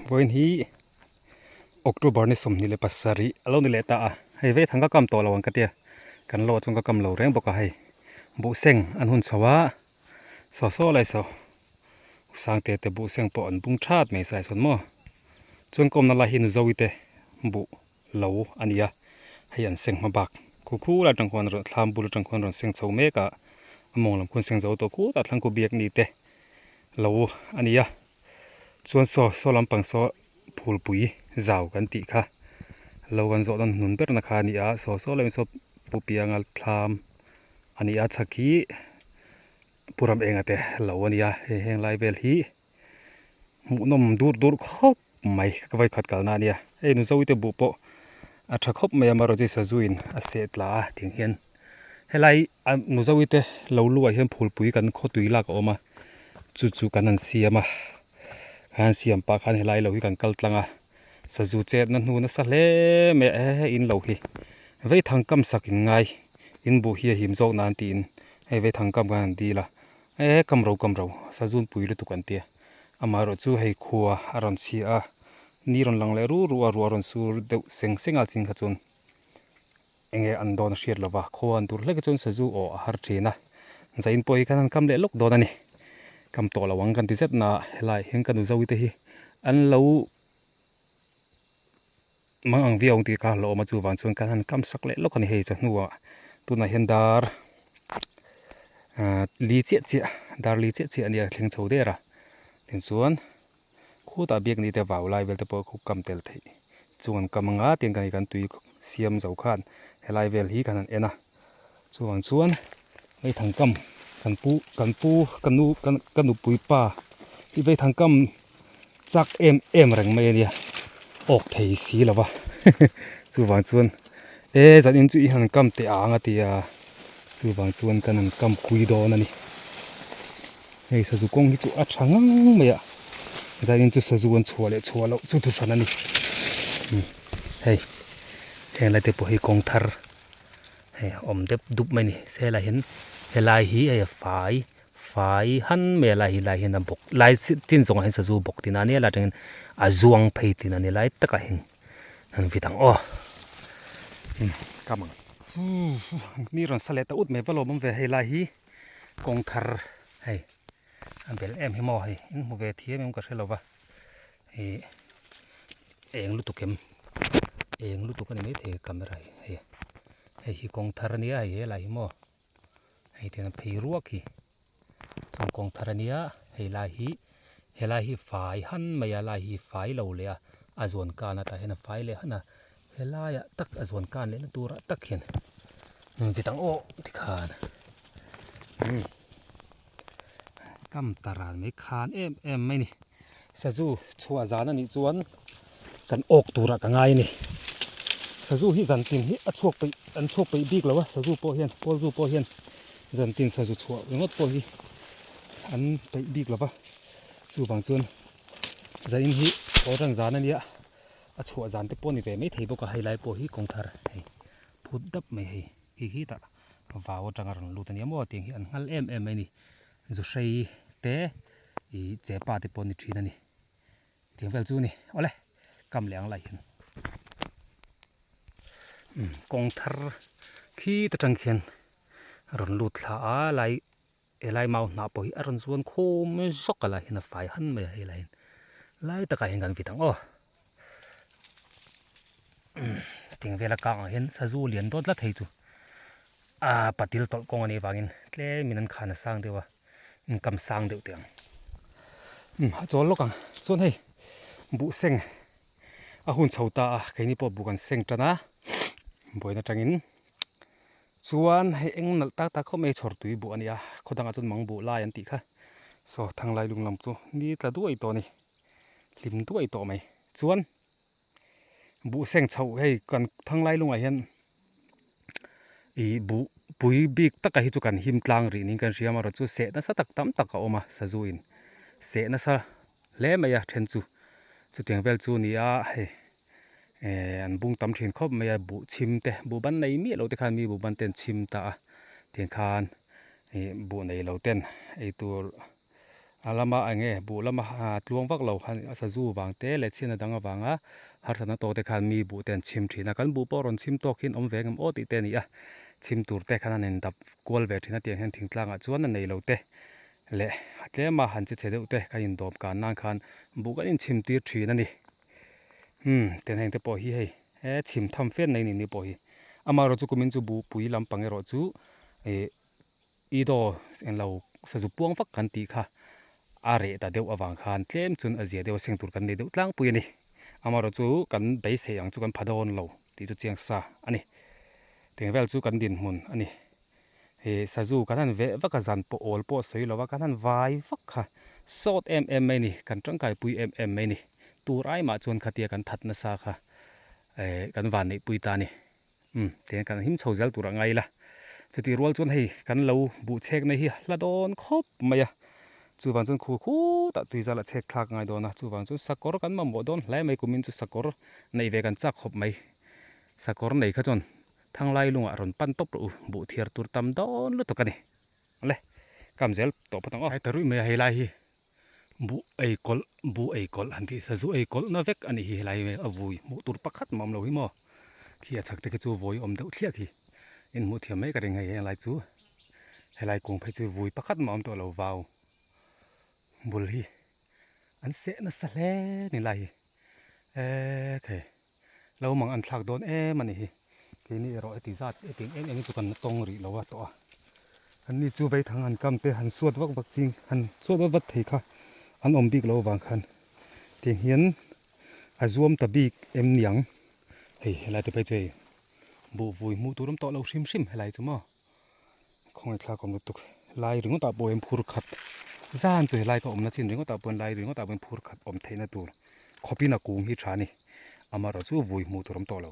Vawiin hi October ni 27 a lo ni leh ta a, hei vei thang ka kam tawh lo ang ka tia, kan lo ah chuan ka kam lo reng bawk a hei buhseng an hun chho a, saw saw lai saw Sangte te buhseng pawh an bung that mai sai sawn maw, chuan ka awmna lai hi Nuzoite te buh lo a ni a, hei an seng hma bak khu khu lai atang khuan rawn thlam bul atang khuan rawn seng chho mek a, a mawng lam khuan seng zo tawh khutah thlang khu biak ni te lo a ni a. Chuan saw saw lampang saw phulpui zau kan tih kha lo kan zawh dawn hnun berna kha a ni a saw saw laiin saw pu pianga thlam a ni a chhak hi pu ram enga te lo a ni a hei heng lai vel hi hmuhnawm dur dur khawp mai ka vawikhat kalna a nia hei nu zoite buh pawh a tha khawp mai a amaherawhchu sazu in a seh tla a tiang hian helai a nu zoite lo luah hian phulpui kan khawtui lak a awm a. Chu chu kan han siam a kan han siam pah khan helai lo hi kan kal tlang a sazu chetna hnu nasa hle mai a he in lo hi vei thang kam sak in ngai in buh hi a him zawk nan tiin hei vei thang kam kan han dil a e kam ro kam ro sazu an pui lutuk an tia amaherawh chu hei khua a rawn chhia a ni rawn lang leh ruh ruh a ruah a rawn sur deuh seng seng a ching kha chuan Enge an dawn a hriat lova, khaw an tur hlek chuan sazu aw a har thin a, zain pawh hi khan an kam leh lawk dawn a ni. Kam tawh lo ang kan ti zet na helai hian ka nu Zoe te hi an lo mang ang viau ang tih kha a hlauhawm a chuvang chuan kan han kam sak leh lawk a ni hei chawhnuah tunah hian dar ah li chiah chiah dar li chiah chiah a nia thleng chho der a tichuan Khutah biak ni te vau lai vel te pawh khu kam tel theih chung an kam anga tiang kan kan tui siam zo khan helai vel hi kan han en a chuvang chuan veithang kam kan pu kan pu ka nu ka nupui pa hi veithang kam chak em em reng mai ania awk thei si lo va chuvang chuan e zanin chu i han kam teh ang a ti a chuvang chuan kan han kam kui dawn a ni. Hei sazu kawng hi chu a tha ngang mai a, zanin chu sazu an chhuah leh chhuah loh chu thuhran a ni. Hei heng lai te pawh hi kawng thar hei a awm dep dup mai a ni helai hian helai hi hei a fai fai han mai a lai hi lai hian a bawk lai chin zawngah hian sazu bawk tihna a nia lai atangin a zuang phei tihna a ni lai takah hian an vit ang aw kam ang ni rawn sa leh ta ut mai va lawm awm ve hei lai hi. Kawng thar hei a bel em hi maw hei in hmu ve thiam em ka hre lo va ih eng lutuk em eng lutuk a ni maithei camera hi hei hei hi kawng thar a nia hei helai hi maw hei tiang a phei ruak hi chuan kawng thar a nia hei lai hi helai hi fai han mai a lai hi fai lo leh a a zuan kan atah hian a fai leh han a Helaiah tak a zuan kan lehna turah tak hian vit ang aw tikhan umm kam ta ral mai khan em em mai a ni sazu chhuah zan a nih chuan kan awk turah ka ngai a ni sazu hi zan tin hi a chhuak peih an chhuak peih bik lo a sazu pawh hian kawlzu pawh hian zan tin sazu chhuah ringawt pawh hi an peih bik lo va chuvang chuan zanin hi haw tan zan a nia. A chhuah zan te pawh a ni ve mai thei bawk a hei lai pawh hi kawng thar hei phut dap mai hei khi khi tah vau atanga rawn lut a nia maw tiang hi an nghal em em mai a ni zu hrei te ih chepa te pawh a ni thin a ni tiang vel chu a ni awle kam leh ang lai hian umm kawng thar khi ta tang khian a rawn lut thla a lai Helai mau hnah pawh hi a rawn zuan khawm zawk a lai hian a fai han mai a helai hian lai takah hian kan vit ang aw hetiang vela kang ah hian sazu lian dawt tlat hei chu a patil tawlh kawng anih vangin tlemin an khan a sang deuh a in kam sang deuh teh ang a chawl lawk ang chuan hei buh seng a hun chho ta a keini pawh buh kan seng tan a buaina atangin. Chuan hei eng nalh tak tak khawp mai chhawr tui buh a nia, khaw dangah chuan mang buh lai an tih kha. Saw thanglai lung lam chu ni tla duai tawh a ni, hlim duai tawh mai. Chuan buh seng chhoh hei kan thanglai lungah hian ih buh pui bik taka hi chu kan him tlang rih niin kan hria amaherawhchu chu seh nasa tak tam tak a awm a sazu in seh nasa hle mai a then chu chutiang vel chu a ni a hei. Ehh an bung tam thin khawp mai a buh chhim te buh ban nei miah lo te khan mi buh ban te an chhim ta a tiang khan ih buh nei lo ten ei tur A lama eng nge buh lama tluang vak lo khan a sazu vang te leh chhiatna dang avanga harsatna tawk te khan mi buh te an chhim thin a, kan buh pawh rawn chhim tawk hian awm ve ngem aw tih te a ni a, chhim tur te khan an indap kual ve thin a tiang hian thingtlangah chuan a nei lo te leh a tlema han che chhe deuh te kan indawm kan nan khan buh kan inchhim tir thin a ni. Umm tiang heng te pawh hi hei he chhim tham fian mai a ni ni pawh hi amaherawhchu chu kumin chu buhpui lampang erawh chu ih I daw englo sazu puang vak kan tih kha a reh ta deuh avang khan tlem chuan a zia deuh a seng tur kan nei deuh tlangpui a ni. Amaherawh chu kan beisei ang chu kan pha dawn lo tih chu chiang sa a ni. Teng vel chu kan dinhmun a ni. Ih sazu kan han veh vak a zan pawh awl pawh sawi lo a kan han vai vak kha sawt em em mai a ni kan tangkaipui em em mai a ni. Tur ai mah chuan khatia kan that nasa kha eh kan vanneihpui ta a ni. Umm tiang kan him chho zel tur a ngai ila. Chutih rual chuan hei kan lo buh chhek na hi hla dawn khawp mai a, chuvang chuan khu khutah tui zal a chhek thlak ngai dawn a, chuvang chuan sakawr kan mamawh dawn hle mai kumin chu sakawr neih ve kan chak khawp mai. Sakawr nei kha chuan thanglai lungah rawn pan tawp rawh u, buh thiar tur tam dawn lutuk a ni. Le, kam zel tawh phawt ang aw. Hai ta ruih mai a helai hi buh ei kawlh buh ei kawlh han tih sazu ei kawlh na vek a nih hi helai hi a vui hmuh tur pakhat mah awm lo hi maw khi a chhak te khi chu vawi awm deuh thliah khi in hmuh thiam mai ka ring hei helai chu helai kung phei chu vui pakhat mah awm tawh lo vau bul hi an seh nasa hle ni lai hi eee thei lo mang an thlak dawn em a nih hi keini erawh heti zat hetiang em em hi chu kan la tawng rih lo a tawh a an ni chu vaithang han kam te han suat vak vak ching han suat vat vat thei kha an awm bik lo avang khan tiang hian a zuam ta bik em niang hei helai te phei chu hei buh vui hmuh tur awm tawh lo hrim hrim helai chu maw. Khawngaih thlak awm lutuk lai ringawt ah pawh hian phur khat zan chu helai ka awmna chin ringawt ah pawh lai ringawt ah pawh hian phur khat awm theihna tur khawpin a kung hi tha a ni amaherawh chu vui hmuh tur awm tawh lo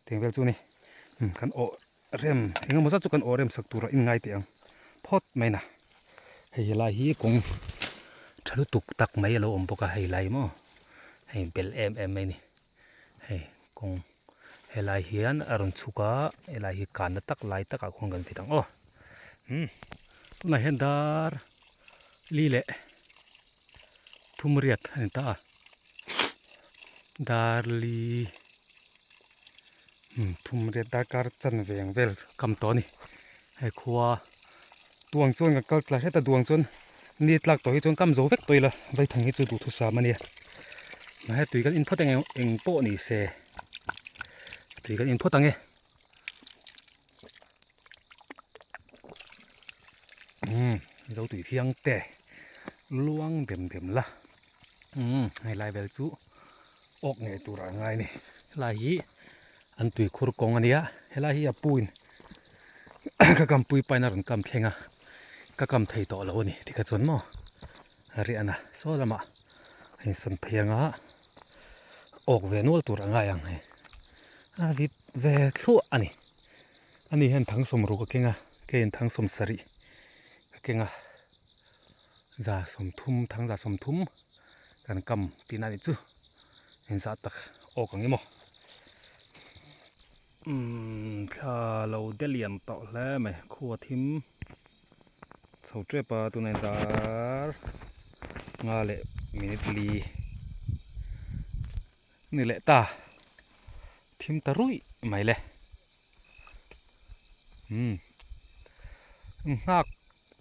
teng vel chu ni umm kan awh rem eng emaw zat chu kan awh rem sak tur a in ngai teh ang phawt mai na hei helai hi kawng tha lutuk tak mai a lo awm bawk a hei lai maw hei bel em em mai a ni hei kawng. Helai hian a rawn chhuk a helai hi kanna tak lai takah khuan kan fit ang aw umm tunah hian dar li leh thum riat a ni ta a dar li umm thum riat darkar chanve ang vel kam tawh a ni hei khua tuang chuan kan kal tlai hret a duang chuan ni tlak tawh hi chuan kam zo vek tawh ila vaithang hi chu duhthusam a nia mahse tui kan in phawt ang eng pawh ni se tui kan in phawt ang e umm zo tui thiang te luang dem dem la umm helai vel chu awk ngei tur ah ngai a ni helai hi an tuikhur kawng a nia helai hi a pu in ka kampui paina rawn kam thleng a ka kam thei tawh lo a ni tikha chuan maw a riahna saw lamah a insawn phei anga awk ve nual tur a ngai ang hei a vit ve thluah a ni ani hian thangsawm ruk a keng a keiin thangsawm sarih ka keng a za sawmthum thang za sawmthum kan kam tihna a nih chu engzah tak awk ang i maw. Umm thla lo de lian tawh hle mai khua thim chho tep a tunah hian dar nga leh minute li ni leh ta thim ta ruih mai le umm nghak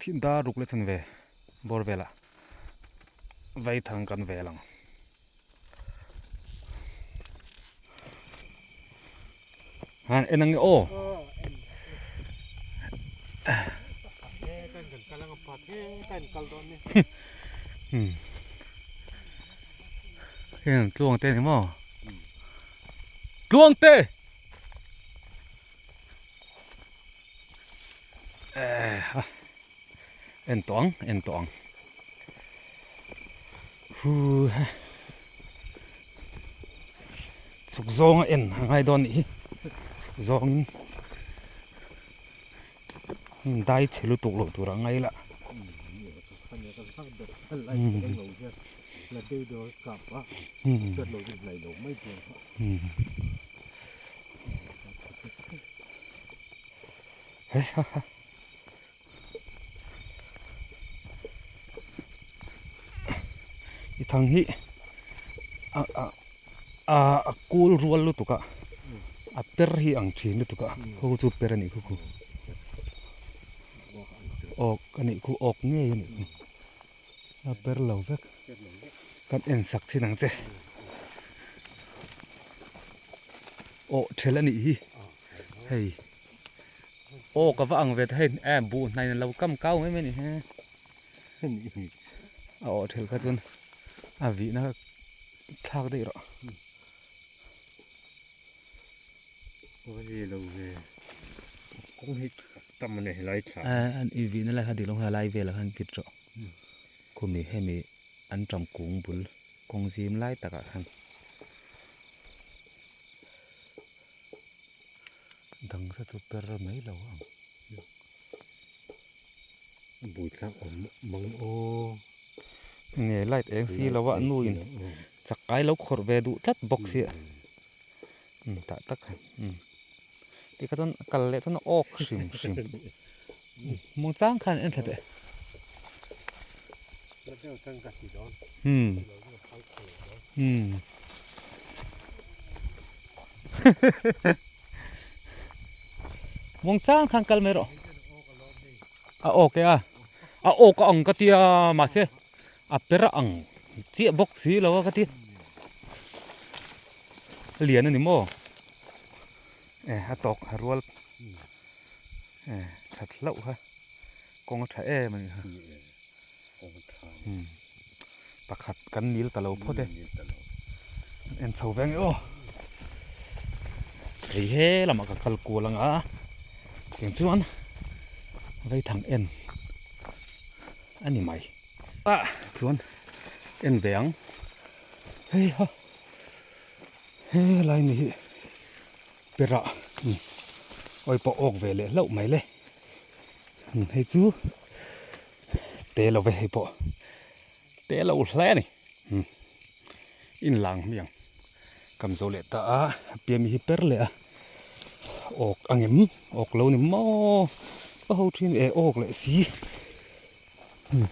thim dar ruk leh chhan ve bawr velah vaithang kan vel ang. Han en ang e aw. Heng tluang te ni maw? Tluang te! En tawh ang, en tawh ang. Hu he. Chhuk zawnga en a ngai dawn nih hi. Chhuk zawngin dai chhe lutuk loh tur a ngai la. He ha ha. I thang hi a a a a kul rual lutuk a a per hi ang thin lutuk a ho chu per a nih khu khu awk a nih khu awk ngei a nih khu a per lo vek kan en sak chin ang che awh thelh a nih hi hei aw ka va ang ve ta hei eh buh hnaiin a lo kam kau mai mai a ni he. A awh thelh kha chuan a vihna kha thlak daih rawh. I vihna lai kha dik lo kha lai velah khan vit rawh. Khumi hemi an ṭam kung bul kawng zim lai takah khan dang sa chu per mai lo ang. Buithlak awm mang aw. Nge light eng si lo a nu in chak ai lo khawrh ve duh tlat bawk sia um tah tak khan um tikha chuan a kal leh chuan a awk hrim hrim mawng chang khan en thla teh um um mawng chang khan kal mai rawh. A awk e a, a awk a ang ka tia mahse a per a ang chiah bawk si lo a ka ti. A lian a ni maw? E a tawk a rual e that hlauh kha kawng a tha em a ni kha. Pakhat kan nil ta lo phawt e. En chho veng e aw. Hei he lamah ka kal kual ang a. Tiang chuan vaithang en a ni mai. Ah chuan en ve ang. Hei ha he lai ni hi perah awi pawh awk ve leh hlauh mai le. Hei chu. Te lo ve hei pawh te lo hle a ni umm in lang hmiang kam zo leh ta a pian mi hi per leh a awk ang em awk lo ni maw a ho thin e awk leh si umm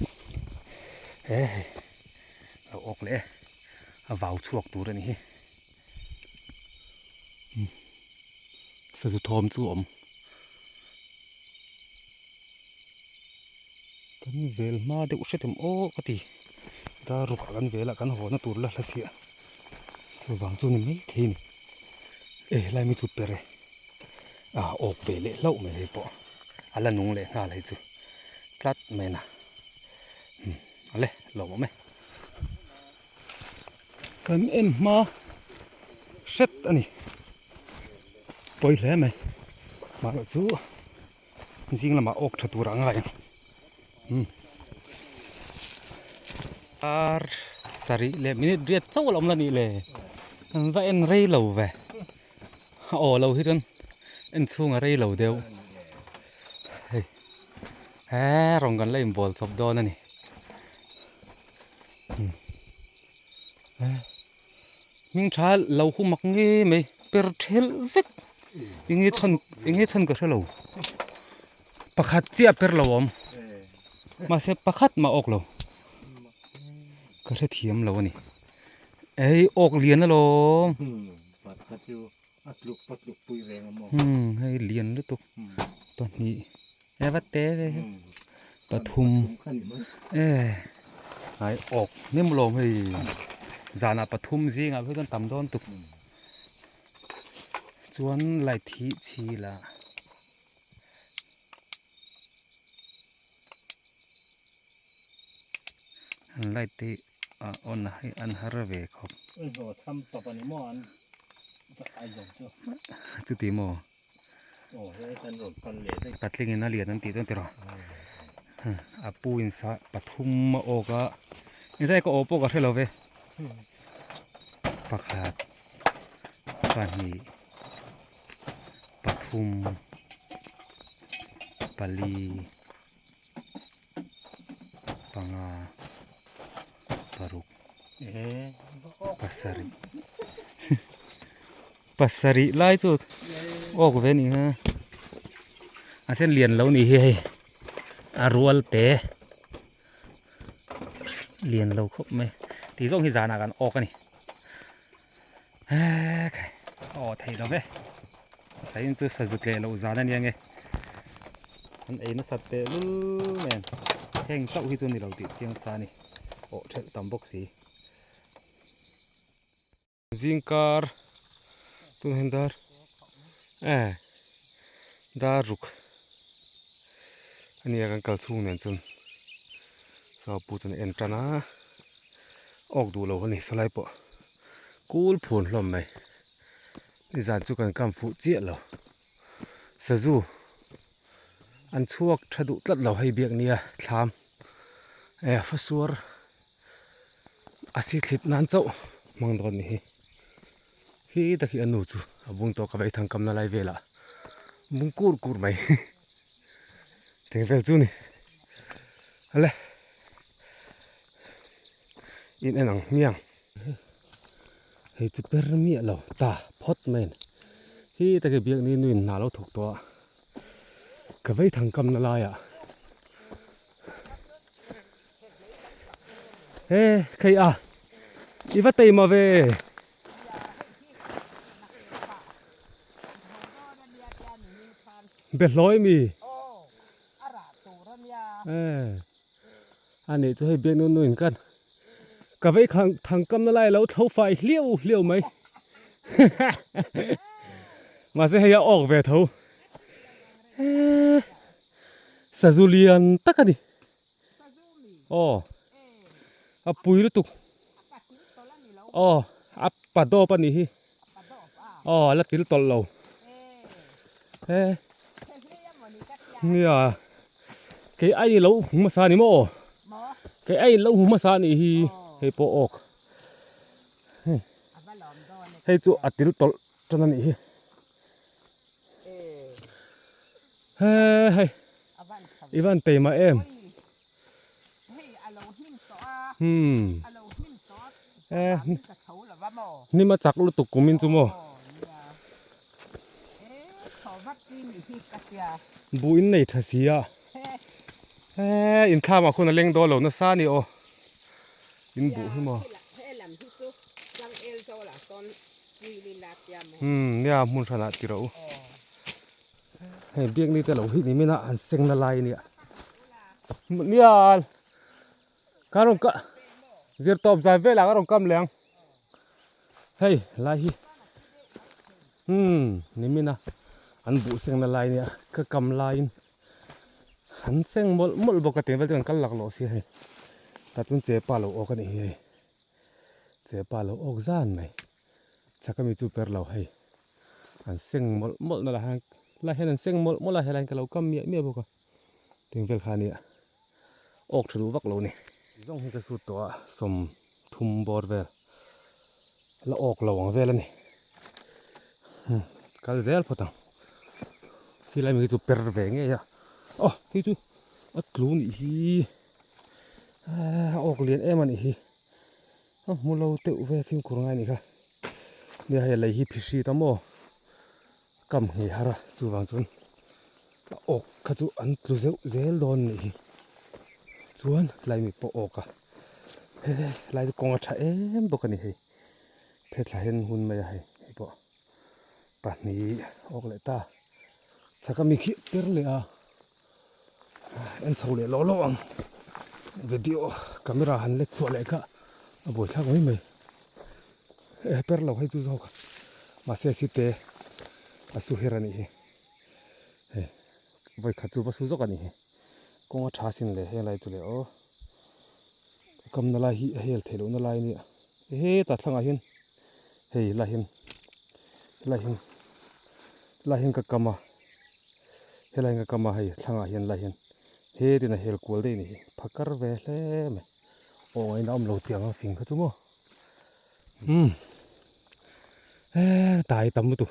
he hei lo awk leh e a vau chhuak tur a ni hi umm sazu thawm chu a awm. Kan vel hma deuh hret em aw ka ti dar rukah kan vel a kan haw na tur la hla siah chuvang chu ni mai thei a ni e helai mi chu per e a awk ve leh hlauh mai hei pawh a la nung leh nghal hei chu tlat mai na awle lawmawm e kan en hma hret a ni pawi hle mai mahlo chu. Zing lamah awk tha tur a ngai ang umm ar sarih leh minute riat chauh a la awm la nih le an va en rei lo ve a aw lo hi chuan en chhung a rei lo deuh hei he rawng kan la inbawl chawp dawn a ni umm hming tha lo hu mak ngei mai per thelh vek enge chhan enge chhan ka hrelo pakhat chiah per lo awm mahse pakhat mah awk lo ka hrethiam lo a ni ei awk lian alawm hei lian lutuk pahnih e va te ve hi pathum e ai awk hnim lawm hei zanah pathum zingah phei chuan tam dawn tuk chuan light hi chhi la an light te a on a hei an har ve khawp chuti maw. Patling in a lian an tih chuan tiraw a pu in sa pathum a awk a engzai ka aw pawh ka hre lo ve pakhat pahnih pathum pali panga paruk pasarih Pasarih lai chu awk ve ni ha a sen lian lo ni hi hei a rual te lian lo khawp mai. Tih zawng hi zanah kan awk a ni. Ekhai aw theih lo ve. Tain chu sazut leh loh zan a nia nge. An ei nasat teh lul nen heng chauh hi chu ni lo tih chiang sa a ni. Awh thelh tam bawk si. Zingkar tunah hian dar eh dar ruk a nia kan kal chhung nen chuan saw pu chuan a en tan a awk duh lo a ni sawlai pawh kul phun hlawm mai nizan chu kan kam fuh chiah lo sazu an chhuak tha duh tlat lo hei biak nia thlam eh fasuar. A si thlit nan chauh hmang dawn ni hi khi tak hi a nu chu a bung tawh ka vei thang kamna lai velah bung kur kur mai teng vel chu ni ale in en ang hmiang hei chu per miah lo ta phawt mai a ni khi tak hi biakni nuin hna lo thawk tawh a ka vei thang kamna laiah. He khei a i va tei ma ve be hlawi mi e a nih chu hei biak nu nu in kan ka vei khang thang kam na lai lo tho fai hliau hliau mai mahse hei a awk ve tho e Sazu lian tak a ni. Aw a pui lutuk. Aw a pa dawp a nih hi. Aw a la til tawlh lo. He nia kei ai lo hmu hmasa a ni maw? Kei ai lo hmu hmasa a nih hi hei pawh awk. Hei chu a til tawlh tan a nih hi. He hei i van tei mah em hmm e hnim a chak lutuk kum in chu maw buh in nei tha si a he inthlam ah khuan a leng dawn lo nasa a ni aw in buh hi maw. Umm nia hmun hranah ti rawh u. Hei biak ni te lo hi ni min a an seng na lai ania. Nia ka rawn ka zir tawp zai velah ka rawn kam leh ang. Hei lai hi umm ni min a an buh seng na lai ania ka kam laiin an seng mawlh mawlh bawk a tih vel chu an kal laklawh sia hei. Tah chuan chepa lo awk a nih hi hei. Chepa lo awk zan mai chhak ami chu per lo hei an seng mawlh mawlh na lah hian lai hian an seng mawlh mawlh a helai hian ka lo kam miah miah bawk a teng vel kha ania awk tha duh vak lo a ni. Zawng hi ka sut tawh a 30 bawr vel la awk lo ang vel a ni kal zel phawt ang helai mi hi chu per ve ngei a aw hei chu a tlu nih hi. A awk lian em a nih hi a hmu lo deuh ve fimkhur ngai a nih kha nia hei lei hi phihri ta maw kam nghei har a chuvang chuan a awk kha chu an tlu zeuh zel dawn a nih hi chuan lai mi pawh awk a he lai chu kawng a tha em bawk a ni hei phethla hen hun mai a hei hei pawh pahnih awk leh ta chhak ami khi per leh a. En chho leh lawh lawh ang video camera han lek chhuah leh kha a buai thlak mai mai e per lo hei chu zawk mahse si te a su her a nih hi hei vawi khat chu va su zawk a nih hi kawng a tha sin le helai chu le aw kamna lai hi a hel theih lohna lai a nia hetah thlangah hian hei lai hian helai hian helai hian ka kam a. Helai nga kam a hei thlangah hian lai hian hetin a hel kual daih a nih hi phakar ve hle mai aw ngaihna awm lo tih ang a fing kha chu maw umm he tai tam lutuk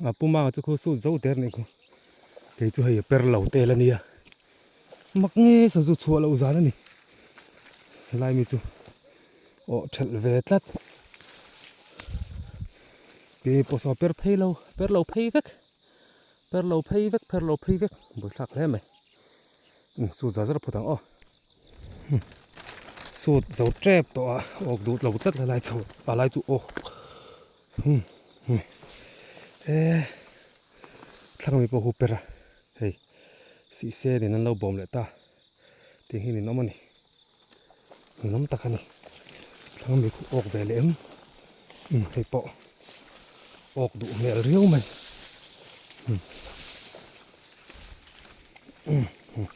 a pu manga chu khu sut zo der a nih khu kei chu hei a per lo tel a nia mak nge sazu chhuah loh zan a ni helai mi chu aw thelh ve tlat. Pi pawh saw per phei lo per lo phei vek per lo phei vek per lo phei vek buaithlak hle mai su zar zar phawt ang aw. Sut zo tep tawh a awk duh lo tlat helai chho a lai chu awk hmm hmm e thlang mi pawh hu per a hei sih sen in an lo bawm leh ta tih hi ninawm a ni ninawm tak a ni thlang mi khu awk ve leh em umm hei pawh awk duh hmel riau mai hmm hmm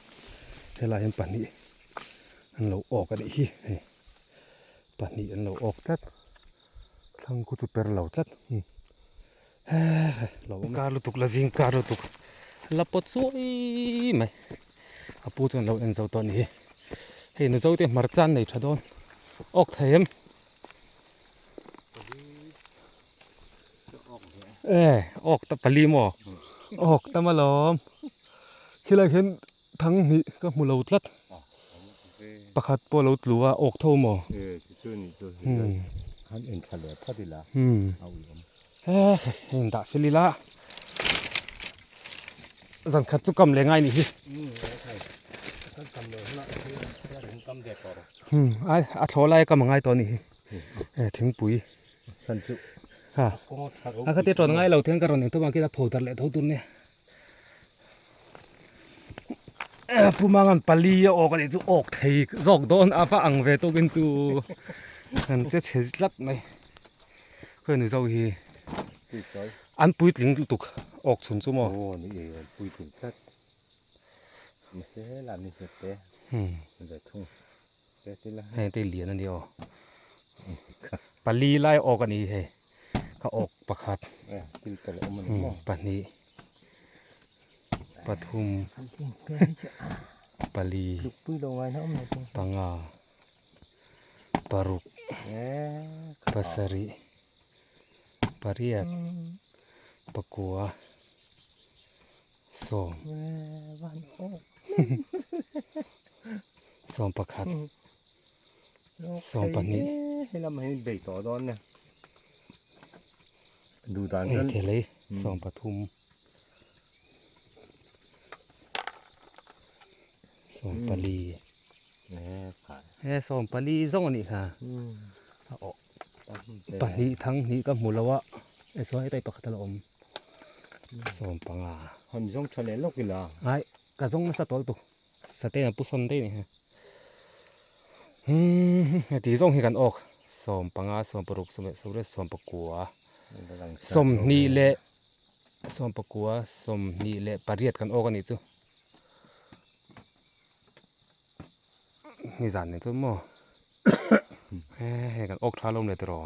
helai hian pahnih. An lo awk a nih hi hei pahnih an lo awk tlat thlang khu chu per lo tlat lo kar lutuk la zing kar lutuk la pawt suai mai a pu chuan lo en zo tawh a ni hi hei nu zo te hmarcha an nei tha dawn awk thei em e awk ta pali maw awk tam alawm khilai khian Thang hnih ka hmu lo tlat. Pakhat pawh lo tlu a awk tho maw? He hei in dah fel ila. Zan khat chu kam leh ngai nih hi. Ai a thlawh lai a kam a ngai tawh a nih hi. Thingpui. Ha a khatia tawn ngai lo thian ka rawn engthawm ang khi a pho darh leh tho tur nia. Pu Mangan pali a awk a nih chu awk thei zawk dawn a va ang ve tawkin chu an che chhe tlat mai khawi ni zo hi an puitling lutuk awk chhun chu maw aw ni e an puitling tlat mahse helai ni se te ve thung te te la hei te lian a ni aw pali lai awk a ni hei ka awk pakhat pahnih pathum pali panga paruk pasarih pariat pakua sawm sawm pakhat. Sawm pahnih hei thelei sawm pathum sawm pali he sawm pali zawng a nih kha a awh pahnih thang hnih ka hmu lo a e chuan hetai pakhat a la awm sawm panga ai ka zawng nasa tawlh tu. Satena pu sawn daih a ni he umm heti zawng hi kan awk 15 16 17 19 sawmhnih leh sawmpakua sawmhnih leh pariat kan awk a nih chu nizan nen chuan maw he hei kan awk tha lawm le tiraw.